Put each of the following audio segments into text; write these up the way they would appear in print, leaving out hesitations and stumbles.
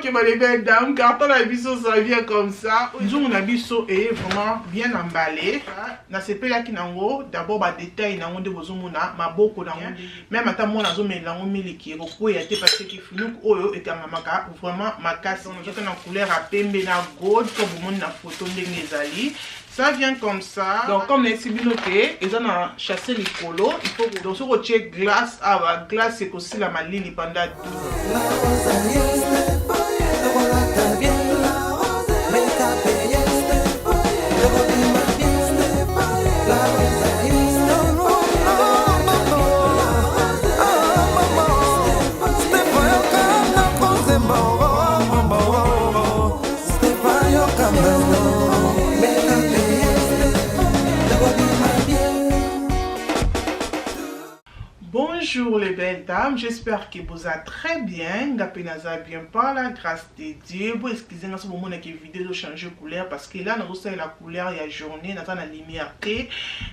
Ok, bah les belles dames, carton na biso, ça vient comme ça. Nzungu na biso est vraiment bien emballé. Nasepelaki nango, d'abord ba détail nango nde bozomona maboko nango. Même ata mwana azomela yango miliki ekokweya te parce que kifunuku oyo ekangamaka vraiment makasi. Nazoka na couleur ya pembe na gold comme bomoni na photo ndenge ezali. Ça vient comme ça. Donc comme nayesi bino ke eza na chasse likolo, il faut donc soki otie glace awa, glace ekosila malili pendant tout. Bonjour les belles dames, j'espère que vous allez très bien. Nga pe naza bien par la grâce de Dieu. Bon, excusez moi si vous que vidéo changer couleur parce que là nous la couleur ya journée, naza na lumière te.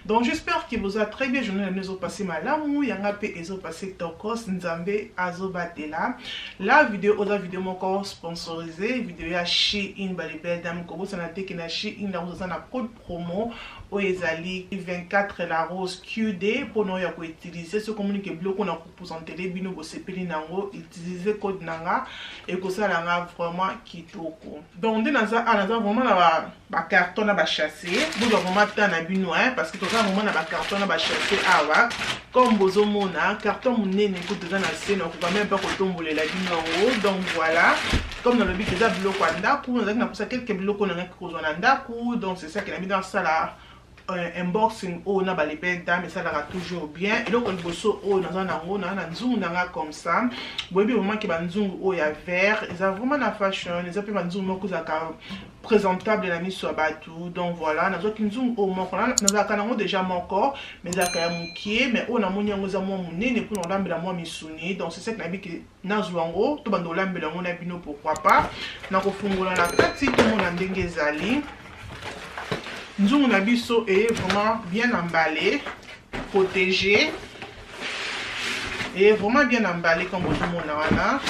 Donc j'espère que vous allez très bien. Journée na nous passé malamu, ya nga pe ezo passé tokos, Nzambe azobatela. La vidéo oza vidéo moko sponsorisée, vidéo ya Shein ba les belles dames ko bosana te ke na Shein na oza na code promo oyo ezali 24 la rose QD mpona oyo ya koutiliser. Soki omoni ke biloko na kopresentele bino bosepeli nango, utiliser code na nga, ekosala nga vraiment kitoko. Donc nde naza a naza vraiment na bacarton na basachets. Bozwa vraiment temps na bino, hein, parce que toza vraiment na bacarton na basachets awa. Comme bozomona, carton monene kutu eza na se, nakoka même mpe kotombolela bino yango. Donc voilà, comme nalobi ke eza biloko ya ndako, nazalaki na kosa quelques biloko nangaki kozwa na ndako. Donc c'est ça ke na bino asala unboxing oyo na ba les belles dames, esalaka toujours bien. Eloko liboso oyo naza nango, na nzungu na nga comme ça. Boyebi vraiment ke banzungu oyo ya vert eza vraiment na fashion, eza mpe banzungu moko ezalaka présentable na miso ya bato. Donc voilà, nazwaki nzungu oyo moko. Nazalaka nango déjà moko, mais ezalaka ya mokie, mais oyo namoni yango eza mwa monene mpona kolambela mwa misuni. Donc c'est ça ke nayebi ke nazwa yango, to banda kolambela yango na bino, pourquoi pas. Nakofungola na kati, tomona ndenge ezali. Nzungu na biso est vraiment bien emballé, protégé, et vraiment bien emballé comme bozomona wana.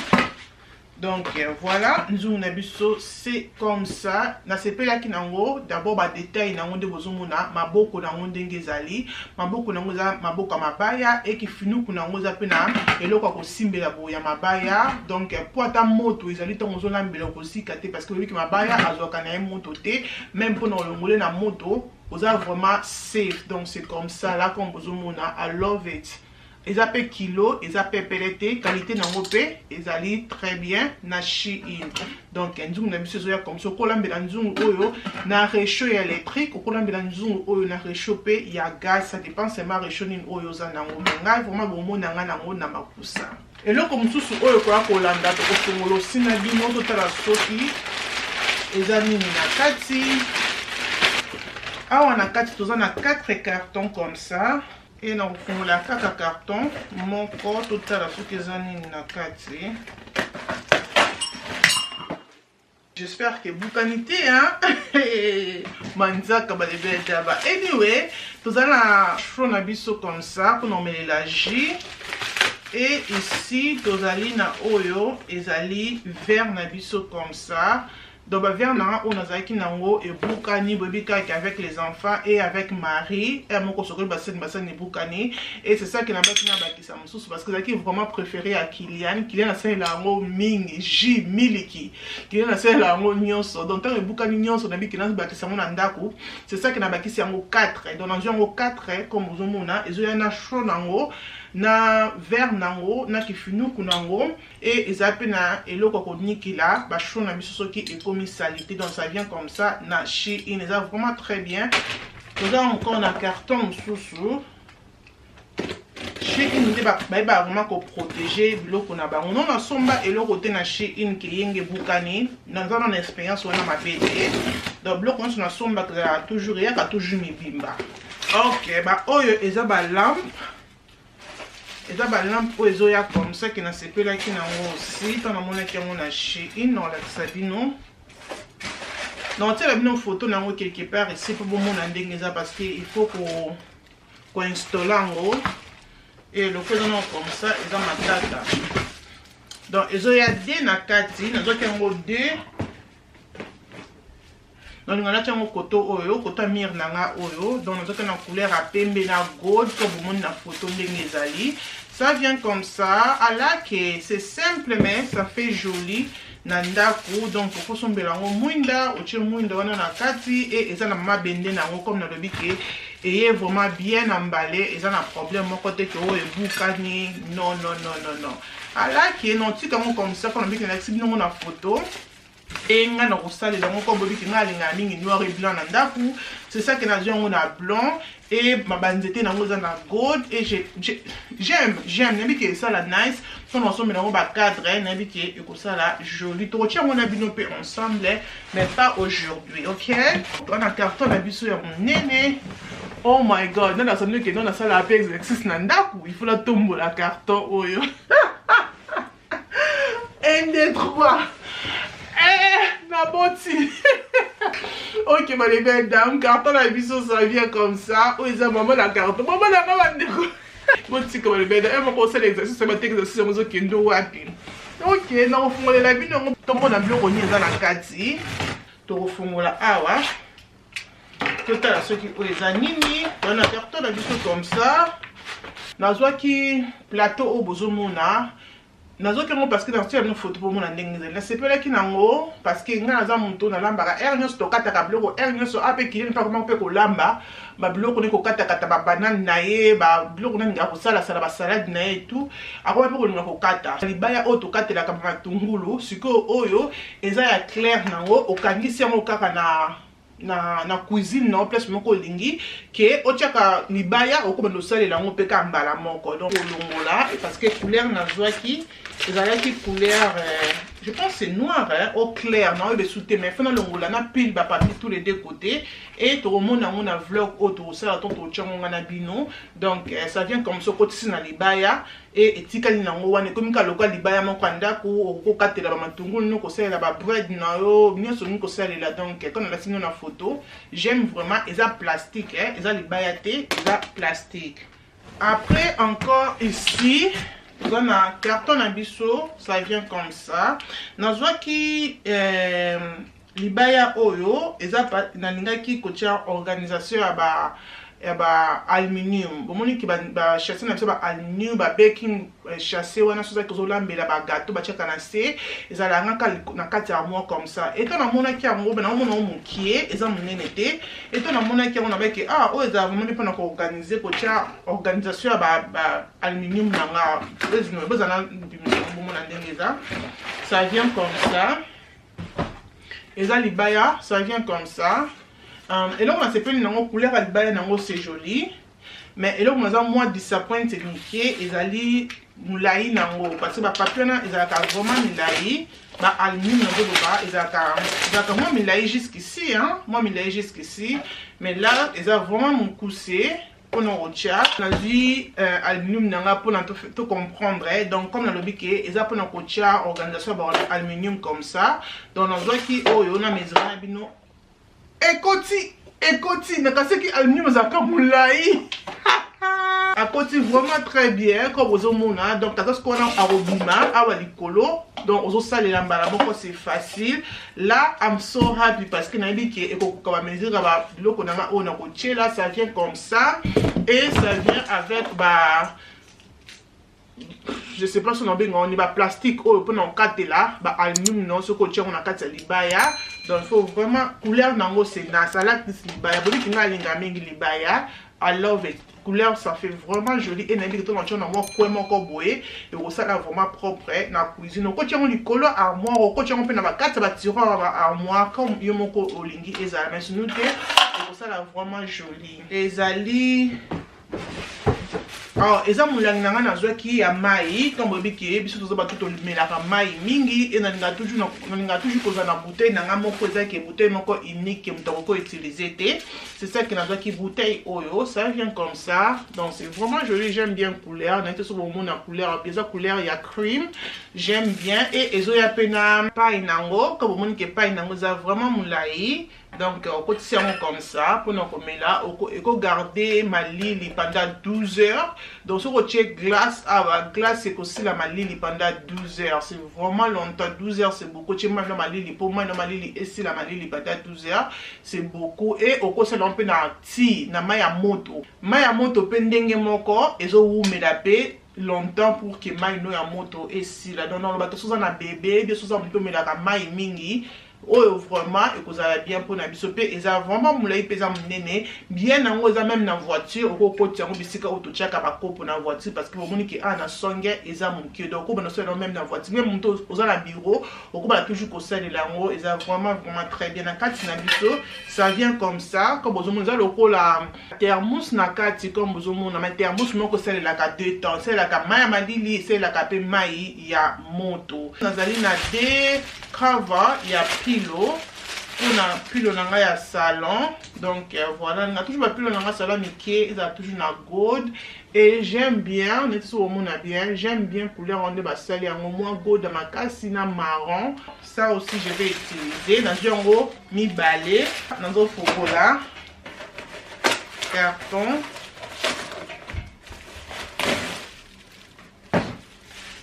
Donc voilà, nzungu na biso, c'est comme ça. Nasepelaki nango, d'abord badétail nango nde bozomona maboko nango ndenge ezali. Maboko nango eza maboko ya mabaya, ekifinuku nango eza mpe na eloko ya kosimbela boye ya mabaya. Donc po ata moto ezali, ntango ozolambela okosika te, parce que oyebiki mabaya azwaka na ye moto te. Même mpona olongole na moto, oza vraiment safe. Donc c'est comme ça là, comme bozomona, I love it. Eza mpe kilo, eza pepele te, qualité nango mpe ezali très bien na Shein. Donc nzungu na biso ezoya comme ça. Okolambela nzungu oyo na réchaud ya électrique, okolambela nzungu oyo na réchaud mpe ya gaz, ça dépend seulement réchaud nini oyo oza nango. Mais ngai vraiment bomona ngai nango na makusa. Eloko mosusu oyo koya kolanda, tokofongola osi na bino, totala soki eza nini na kati. Awa na kati toza na 4 cartons comme ça, e na kofungola kaka carton moko, totala soki eza nini na kati. J'espère que bukani te, hein, manzaka balebele ba. Anyway, toza na chaud na biso comme ça mpona komelela jus, et ici tozali na oyo ezali verre na biso comme ça. Donc baverre nanga oyo nazalaki nango ebukani. Boyebi kaka avec les enfants et avec Marie e moko, sokoli basani, basani ebukani, et c'est ça ke nabaki nabakisa mosusu, parce que ezalaki vraiment préféré ya Kilian. Kilian asalela yango mingi, jus, miliki, Kilian asalela yango nyonso. Donc ntango ebukani nyonso, nabiki nabakisa yango na ndako. C'est ça ke nabakisi yango 4. Donc nazwi yango 4 comme ozomona, ezoya na chaud nango, na verre nango, na kifinuku nango, et eza mpe na eloko ya konikila bachaud na biso soki ekomi salité. Donc ça vient comme ça na Shein, eza vraiment très bien. Toza encore na carton mosusu. Shein nde bayeba vraiment koprotéger biloko na bango. No nasomba eloko te na Shein ke yenge ebukani, naza na expérience wana mabe te. Donc biloko nyonso nasombaka ezalaka toujours, eyaka toujours mibimba. Ok, baoyo eza balampe, eza balampe oyo ezoya comme ça, ke nasepelaki nango aussi ntango namonaki yango na Shein. Naolakisa bino, naotiela bino photo nango quelque part ici mpo bomona ndenge eza, parce que il faut koinstaller yango. E eloko eza nango comme ça, eza matata. Donc ezoya de na kati, nazwaki yango de. Donc nalati yango koto oyo, koto ya mire na nga oyo. Donc nazwaki na couleur ya pembe na gold, comme bomoni na photo ndenge ezali. Ça vient comme ça, alake c'est simple mais ça fait joli na ndako. Donc okosombela yango mwinda, otie mwinda wana na kati e eza na mabende na yango. Comme nalobi ke eye vraiment bien emballé, eza na problème moko te ke oyo ebukani. Non, non, non, non, non, alaki notika yango comme ça. Mpo nabiki nalakisi bino na photo e ngai na kosalela yango. Comme bobiki, ngai alingaka mingi noir et blanc na ndako, c'est ça ke nazwi yango na blanc e banzete nango eza na gold. Et j'aime, j'aime, nayebi ke esala nice. Mpo na kosombela yango bacadre, nayebi ke ekosala joli. Tokotia yango na bino mpe ensemble, mais pas aujourd'hui. Ok, wana carton na biso ya monene. Oh my God, nde nasandi ke ndo nasala mpe exercice na ndako, il faut natombola carton oyo. 1, 2, 3. Eh, naboti. Ok, les belles dames, carton na biso, ça vient comme ça. Oyo eza mama na carton, mama na nga. Bandeko, botika, les belles dames, moko osala exercice bate, exercice yango ezokende wapi? Ok, nakofungolela bino yango, tomona biloko nini eza na kati. Tokofungola awa, totala soki oyo eza nini. Wana carton na biso comme ça. Nazwaki plateau oyo bozomona. Nazwaki yango parce que natia bino photo mpo mona ndenge ezali. Nasepelaki nango parce que ngai naza moto nalambaka heure nyonso, tokataka biloko heure nyonso. Ape kilini mpe akoma mpe kolamba babiloko nde kokatakata babanane na ye, babiloko nani akosalasala, basalade na ye et tout, akoma mpe kolinga kokata libaya oyo tokatelaka matungulu. Sikoyo oyo eza ya claire nango, okangisi yango kaka na cuisine na place moko olingi ke otiaka libaya, okobanda osalela yango mpe ka mbala moko. Donc olongola parce que couleur nazwaki ezalaki couleur, je pense c'est noir, hein, au clair na oyo esu te, mais faut nalongola na pile bapapier tous les deux côtés et tokomona yango na vlog oyo tokosala to totia yango nga na bino. Donc ça vient comme ça, okotisi na libaya e etikali nango wana, ekomi kaka lokola libaya moko ya ndako. Okokatela bamatungulu no, kosalela babread na yo nyonso olingi kosalela. Donc quand nalati bino na photo, j'aime vraiment. Eza plastique, eh? Eza libaya te, eza plastique. Après, encore ici toza na carton na biso, ça vient comme ça. Nazwaki libaya oyo eza, nalingaki kotia organisation ya ba aluminium. Bomoni ke basachet na biso ba aluminium, ba baking sachet wana, so ozalaki ozolambela bagâteau, batiaka na se, ezalaka kaka na kati ya armoire comme ça. Eto namonaki yango, naomona yango mokie, eza monene te. Eto namonaki yango, nabaki: ah, oyo ezala vraiment mpona koorganiser, kotia organisation ya ba aluminium na nga. Bozala bimisa, bomona ndenge eza. Ça vient comme ça, eza libaya, ça vient comme ça. Eloko nasepeli nango, couleur ya libaya nango, c'est joli, mais eloko naza mwa disappointed moke ezali molai nango, parce que bapapier wana ezalaka vraiment milai. Baaluminium nazoloba ezalaka mwa milai jusqu'ici, hein? Mwa milai jusqu'ici, mais là eza vraiment mokuse mpona kotia. Nazwi aluminium na nga mpona to comprendre. Donc comme nalobi ke eza mpona kotia organisation ya baaluminium comme ça, donc nazwaki oyo na mesure na bino. Ekoti, ekoti nakaseki aluminium ezalaka molai, akoti vraiment très bien comme ozomona. Donc aza sikoyo wana, akobima awa likolo, donc ozosalela mbala moko, c'est facile. Là, I'm so happy parce que nayebi ke ekokoka bamesure ya babiloko na nga oyo na kotiela. Ça vient comme ça et ça vient avec ba, je sais pas so nabenga ngo ni baplastique oyo mpona kokatela baaluminium no soki otia yango na kati ya libaya. Donc il faut vraiment, couleur nango, c'est nasalaki libaya. Boliki nga alinga mingi libaya, I love it. Couleur, ça fait vraiment joli. Et nayebi ke na mwa coin moko boye, ekosala vraiment propre na cuisine. Okoti yango likolo armoire, okoti yango mpe na bakati ya batiroir ya baarmoire, comme yo moko olingi ezala, mais sinon te, ekosala vraiment joli. Ezali, alors eza molangi na ngai nazwaki ya mai. Ntango boyebi ke biso toza bato tomelaka mai mingi e nalinga toujours kozala na bouteille na ngai moko, ezalaki bouteille moko unique, moto akoki utiliser te. C'est ça ke nazwaki bouteille oyo. Ça vient comme ça, donc c'est vraiment joli, j'aime bien couleur. Nayebi te so bomona couleur, eza couleur ya cream, j'aime bien. E ezoya mpe na paille nango, ka bomoni ke paille nango eza vraiment molai. Donc okotisi yango comme ça mpona komela, ekogarde malili pendant 12 heures. Donc soki otie glace awa, glace ekosila malili pendant 12 heures. C'est vraiment longtemps, 12 heures, c'est beaucoup. Otie mai na malili mpo mai na malili esila malili pendant 12 heures, c'est beaucoup. E okosala mpe na ti na mai ya moto. Mai ya moto mpe ndenge moko, ezowumela mpe longtemps pour que mai no ya moto esila. Donc naloba to soza na bebe bio, soza moto omelaka mai mingi, oyo vraiment ekozala bien mpona biso. Mpe eza vraiment molai mpe eza monene bien. Yango eza même na voiture, okokotisa yango bisika oyo totiaka bakopo na voiture, parce que bomoni ke awa na songe eza moke. Donc okobanda kosalela yango même na voiture, même moto oza na bureau, okobanda toujours kosalela yango. Eza vraiment vraiment très bien. Na kati na biso, ça vient comme ça, comme bozomona, eza lokola thermos na kati, comme bozomona. Mais thermos moko esalelaka deux temps: esalelaka mai ya malili, esalelaka mpe mai ya moto. Nazali na deux cover ya pillow mpona pillow na ngai ya salon. Donc voilà, nga toujours bapillow na ngai salon mike ezala toujours na gold et j'aime bien neti so omona bien. J'aime bien couleur wana nde basali yango, mwa gold ya makasi na marron. Ça aussi, je vais utiliser. Nazwi yango mibale, nazofokola carton.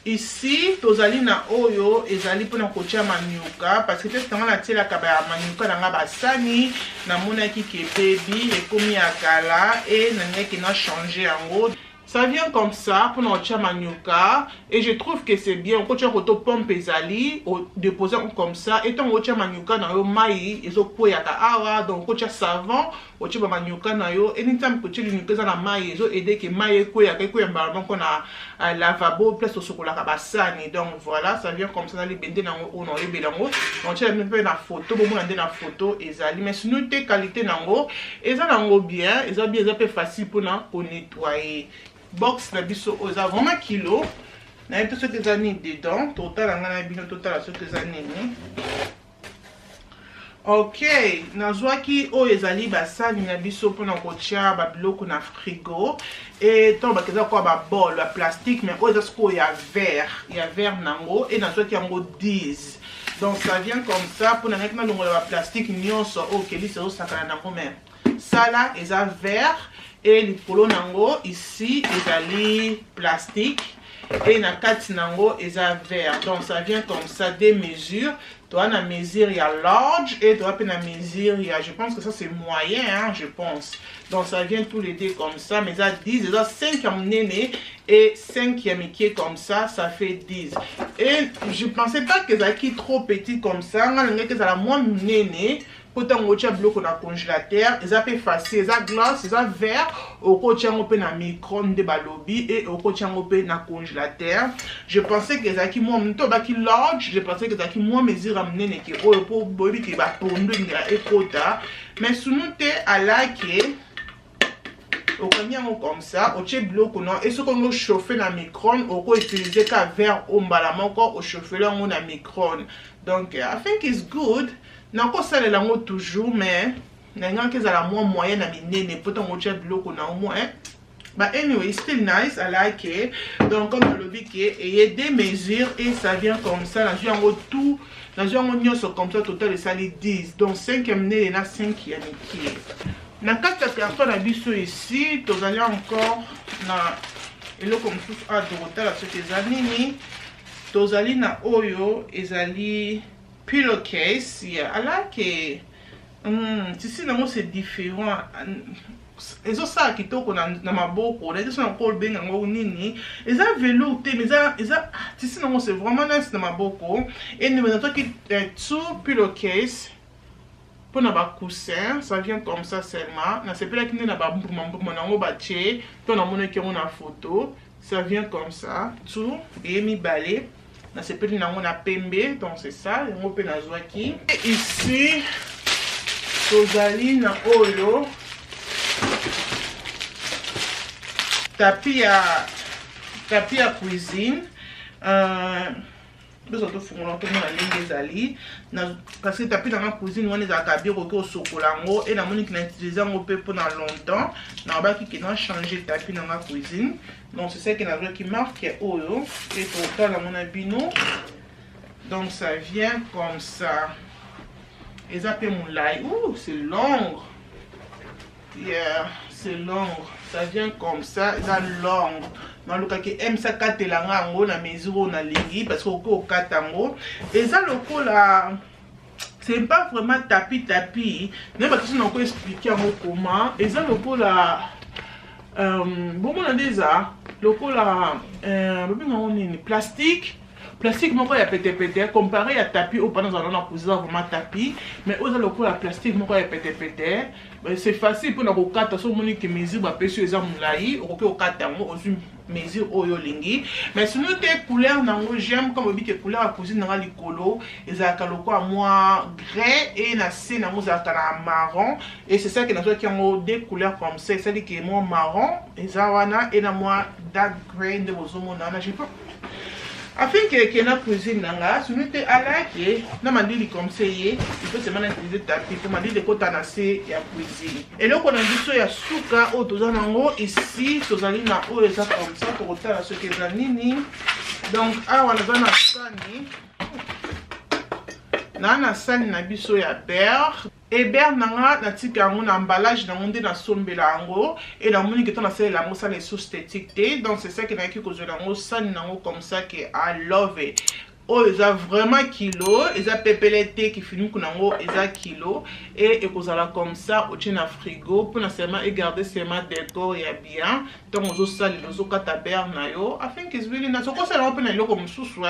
Ici tozali na oyo ezali mpona kotia manioka, parce que peut-être nga natielaka bamaniuka na nga basani, namonaki ke bebi ekomi ya kala e nalingaki na change yango. Ça vient comme ça, mpona kotia manioka, et je trouve que c'est bien. Okotia koto pompe ezali, odépose yango comme ça, e ntango otia manioka na yo, mai ezokweyaka awa. Donc okotia savon, otie bamanioka na yo. Anytime kotie linioka eza na mai, ezoaider ke mai ekweyaka, ekweya mbala moko na lavabo, place osokolaka basani. Donc voilà, ça vient comme ça na libende nango oyo naoyebela yango. Naotiela mpe na photo, bomona nde na photo ezali. Mais sinon te, qualité nango eza nango bien, eza bien, eza mpe facile mpona konettoyer. Box na biso oyo eza vraiment kilo. Nayebi te soki eza nini dedans. Totala ngai na bino, totala soki eza nini. Ok, nazwaki oyo ezali basani na biso mpona kotia babiloko na frigo. E ntango baka eza koa babol ya plastique, mais oyo eza sikoyo ya verre, ya verre nango. E nazwaki yango 10. Donc ça vient comme ça, mpona ngaki nalongola baplastique nyonso oyo kelisi ezosakana nango. Mais sala eza verre e likolo nango ici ezali plastique e na kati nango eza verre. Donc ça vient comme ça, des mesures. Toa na mesure ya large et toa mpe na mesure ya, je pense que ça, c'est moyen, hein, je pense. Donc ça vient tous les deux comme ça, mais eza 10, eza 5 ya monene et 5 ya mike. Comme ça, ça fait 10. Et je pensais pas que ezalaki trop petit comme ça. Nga nalingaki ezala mwa monene mpo ntango otia biloko na congélateur, eza mpe facile. Eza glace, eza verre, okotia yango mpe na micro nde balobi e okotia yango mpe na congélateur. Je pensais que ezalaki mwa to obaki large, je pensais que ezalaki mwa mesure ya monene ke oyo, mpo boyebi ke bapondu elingaka ekota. Mais sunu te, alake okangi yango comme ça, otie biloko no e soki ongo chauffe na micro-ondes, okoutiliser ka verre o mbala moko ochauffele yango na micro-ondes. Donc I think is good. Nakosalela yango toujours, mais nalingaki ezala mwa moyen na minene mpo ntango otia biloko na mwa. But anyway, it's still nice, I like it. Donc comme nalobi ke eye des mesures et ça vient comme ça. Nazwi yango tout, nazwi yango nyonso comme ça. Total esali 10, donc 5 ya minene na 5 ya mike. Na kati ya carton na biso ici, tozali encore na eloko mosusu awa. Tokotala soki eza nini. Tozali na oyo ezali pillowcase. Yeah, I like it. Tissu nango, c'est différent, ezosala kitoko na maboko. Nayebi so na kobenga yango nini, eza velours te, mais eza tissu nango, c'est vraiment nice na maboko. Anyway, nazwaki two pillowcase mpona bacoussin. Ça vient comme ça seulement. Nasepelaki nde na bambuma-mbuma nango batie to namonaki yango na photo. Ça vient comme ça, tout eye mibale. Nasepeli nango na pembe. Donc c'est ça, yango mpe nazwaki. Ici tozali na oyo tapis ya cuisine. Biso tofungola, tomona ndenge ezali, parce que tapis nanga cuisine wana ezalaka bien, okoki osokola yango. E namoniki na utiliser yango mpe mpona longtemps, nabaki ke na changer tapis nanga cuisine. Donc c'est ça ke nazwaki marque oyo e totala yango na bino. Donc ça vient comme ça, eza mpe molai. Ouh, c'est long. Yeah, c'est long. Ça vient comme ça. Ça vient comme ça, eza longue. Nalukaki msa katela nga yango na mesure oyo nalingi, parce que okoki kokata yango, eza lokola, c'est pas vraiment tapis tapis. Nayeba te so nako expliquer yango comment. Eza lokola bomona nde eza lokola babengango nini, plastique, plastique moko ya petepete comparé ya tapis oyo mpana ozala na cuisine, vraiment tapis. Mais oyo eza lokola plastique moko ya petepete. C'est facile mpona kokata. So omoni ke mesure bapesi oyo eza molai, okoki kokata yango, ozwi mesure oyo olingi. Mais sinon te, couleur nango j'aime. Comme oyebi ke couleur ya cuisine nanga, likolo ezalaka lokola mwa grey e na se nango ezalaka na marron. Et c'est ça ke nazwaki yango deux couleurs comme ça. Esali ke mwa marron eza wana e na mwa dark grey nde bozomona wana. Je afin ke ke na cuisine na nga sunu te alaki na malili comme ça ye, il faut seulement utiliser tapis po malili ekota na se ya cuisine. Eloko na biso ya suka oyo toza nango ici, tozali na oyo eza comme ça. Tokotala soki eza nini. Donc awa naza na sani, naa na sani na biso ya beurre. E beurre na nga, natika yango na emballage nango nde nasombela yango e namoni ke to nasalela yango sala esu esthétique te. Donc c'est ça ke nayaki kozwela yango sani nango comme ça ke I love it. Oyo eza vraiment kilo, eza pepele te, kifiniku nango eza kilo e ekozala comme ça. Otie na frigo mpona seulement egarde seulement décor ya bien. Ntango ozosalela, ozokata beurre na yo afin ke ezweli na soki osala yango mpe na eloko mosusu,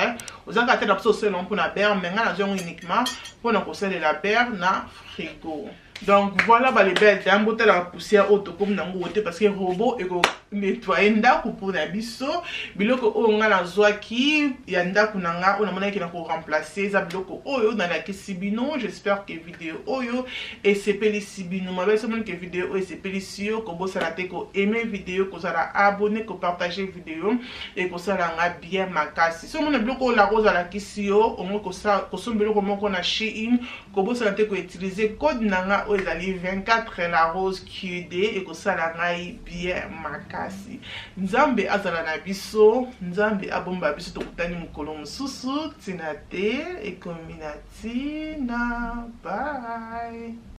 ozalaka te na biso osala yango mpona beurre, mais ngai nazwa yango uniquement mpona kosalela beurre na frigo. Donc voilà, ba les belles dames, botalaka poussière oyo tokomi nango te, parce que robot ekonettoyer ndako mpona biso. Biloko oyo ngai nazwaki ya ndako na nga oyo namonaki na koremplacer, eza biloko oyo nalakisi bino. J'espère que video oyo esepelisi bino mabe. Somoni ke video oyo esepelisi yo, kobosana te koaimer video, kozala abonné, kopartager video, ekosala nga bien makasi. So omona biloko oyo lako ozalakisi yo, ongo kosomba eloko moko na Shein, kobosana te koutiliser code na nga oyo ezali 24 la rose QD. Ekosala ngai bien makasi. Nzambe azala na biso, Nzambe abomba biso. Tokutani mokolo mosusu. Ntina te ekomi na ntina. Bye.